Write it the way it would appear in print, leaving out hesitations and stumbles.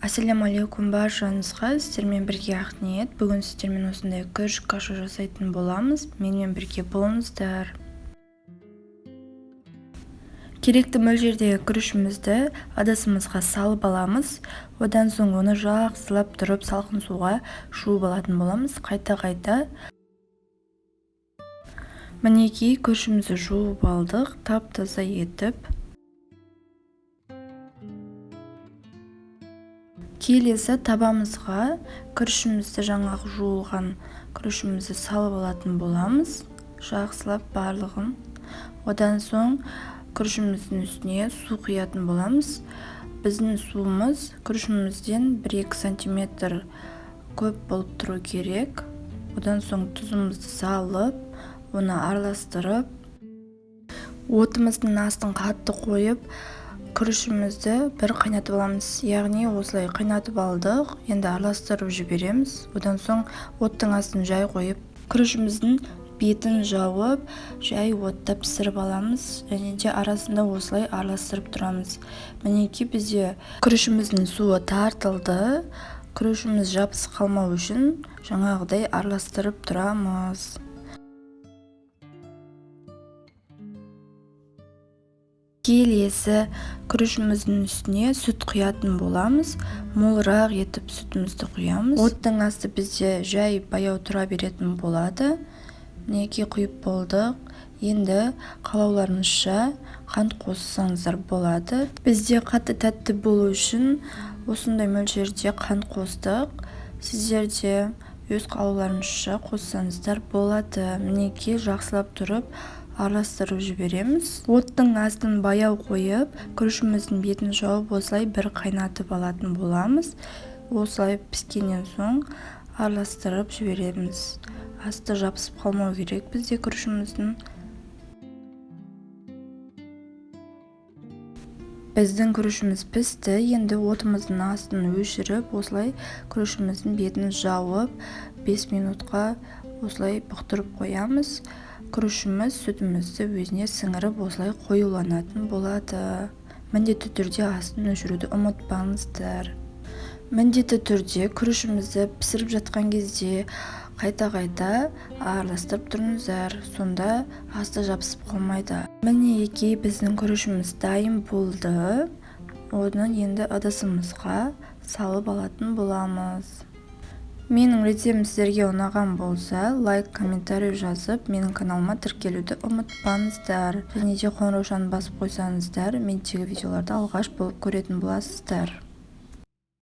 Ассалямалейкум баршаңызға, сіздермен бірге Ақниет. Бүгін сіздермен осындай күріш каша жасайтын боламыз. Менімен бірге болыңыздар. Керекті мөлшердегі күрішімізді ыдысымызға салып аламыз. Одан соң оны жақсылап тұрып салқын суға жуып алатын боламыз. Қайта-қайта. Мінекей, күрішімізді жуып алдық, тап-таза етіп. Келесі табамызға күрішімізді, жаңағы жуылған күрішімізді салып алатын боламыз. Жақсылап барлығын. Одан соң күрішіміздің үстіне су құятын боламыз. Біздің суымыз күрішімізден 1-2 сантиметр көп болып тұру керек. Одан соң тұзымызды салып, оны араластырып, отымыздың астын қатты қойып, күрішімізді бір қайнатып аламыз. Яғни осылай қайнатып алдық, енді араластырып жібереміз. Одан соң оттың астын жай қойып, күрішіміздің бетін жауып, жай отта пісіріп аламыз. Және де арасында осылай араластырып тұрамыз. Мінекей, бізде күрішіміздің суы тартылды. Күрішіміз жабысып қалмау үшін жаңағыдай араластырып тұрамыз. Келесі күрішіміздің үстіне сүт құятын боламыз. Молырақ етіп сүтімізді құямыз. Оттың асты бізде жай баяу тұра беретін болады. Мінекей, құйып болдық. Енді қалауларыңызша қант қоссаңыздар болады. Бізде қатты тәтті болу үшін осындай мөлшерде қант қостық. Сіздер де өз қалауларыңызша қоссаңыздар болады. Мінекей, жақсылап тұрып араластырып жібереміз. Оттың астын баяу қойып, күрішіміздің бетін жауып, осылай бір қайнатып алатын боламыз. Осылай піскеннен соң араластырып жібереміз. Асты жабысып қалмау керек бізде күрішіміздің. Біздің күрішіміз пісті. Енді отымыздың астын өшіріп, осылай күрішіміздің бетін жауып, 5 минутқа осылай бұқтырып қоямыз. Күрішіміз сүтімізді өзіне сіңіріп, осылай қоюланатын болады. Міндетті түрде астын өшіруді ұмытпаңыздар. Міндетті түрде күрішімізді пісіріп жатқан кезде қайта-қайта араластырып тұрыңыздар. Сонда асты жабысып қалмайды. Мінекей, біздің күрішіміз дайын болды. Оны енді ыдысымызға салып алатын боламыз. Менің рецептім сіздерге ұнаған болса, лайк, комментарий жазып, менің каналыма тіркелуді ұмытпаңыздар. Және де қоңыраушаны басып қойсаңыздар, мендегі видеоларды алғаш болып көретін боласыздар.